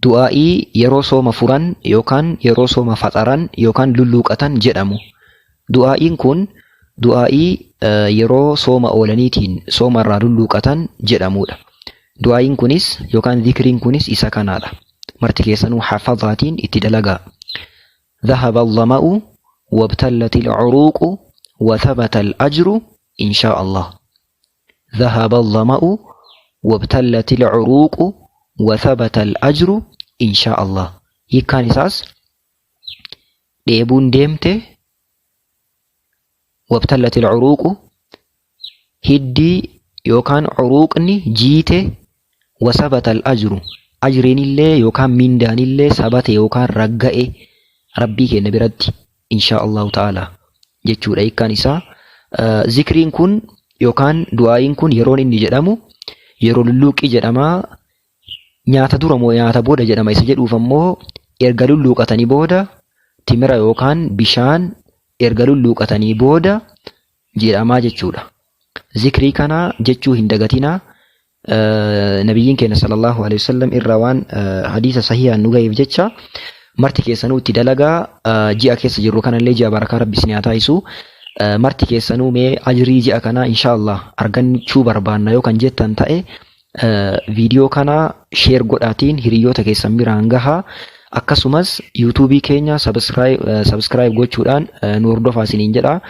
Du'aa'ii yeroo sooma furan yookaan yeroo sooma faxaran yookaan lulluuqatan jedhamu. Du'aa'iin kun du'aa'ii yeroo sooma oolaniitiin sooma irraa lulluuqatan jedhamuudha. Du'aa'iin kunis yookaan zikriin kunis isa kanaadha. Marti keessanuu hafazaatiin itti dalagaa. ذهب الظمأ وابتلت العروق وثبت الأجر إن شاء الله. ذهب الظمأ وابتلت العروق وثبت الأجر إن شاء الله. Hiikkaan isaas dheebuun deemte, وابتلت العروق hiddii yookaan curuuqni jiite, وثبت الأجر ajriinillee yookaan mindaanillee sabate yookaan ragga'e Rabbii keenya biratti إن شاء الله تعالى jechuudha hiikkaan isaa. Zikriin kun yookaan du'aa'iin kun yeroon inni jedhamu yeroo lulluuqii jedhamaa. Nyaata dura moo nyaata booda jedhama isa jedhuuf ammoo erga lulluuqatanii booda, timira yookaan bishaan erga lulluuqatanii booda jedhamaa jechuudha. Zikrii kana jechuu hin dagatinaa. Nabiyyiin keenya صلى الله عليه وسلم irraa waan hadiisa sahihaan nu gaheef jecha marti keessanuu itti dalagaa. Ji'a keessa jirru kanallee ji'a barakaa Rabbi isin haa taasisu. Marti keessanuu mee ajrii ji'a kanaa إن شاء الله argachuu barbaanna yoo kan jettan ta'e, viidiyoo kana share godhaatiin hiriyoota keessan biraan gahaa. Akkasumas yuutuubii keenya subscribe gochuudhaan nu hordofaa isiniin jedha.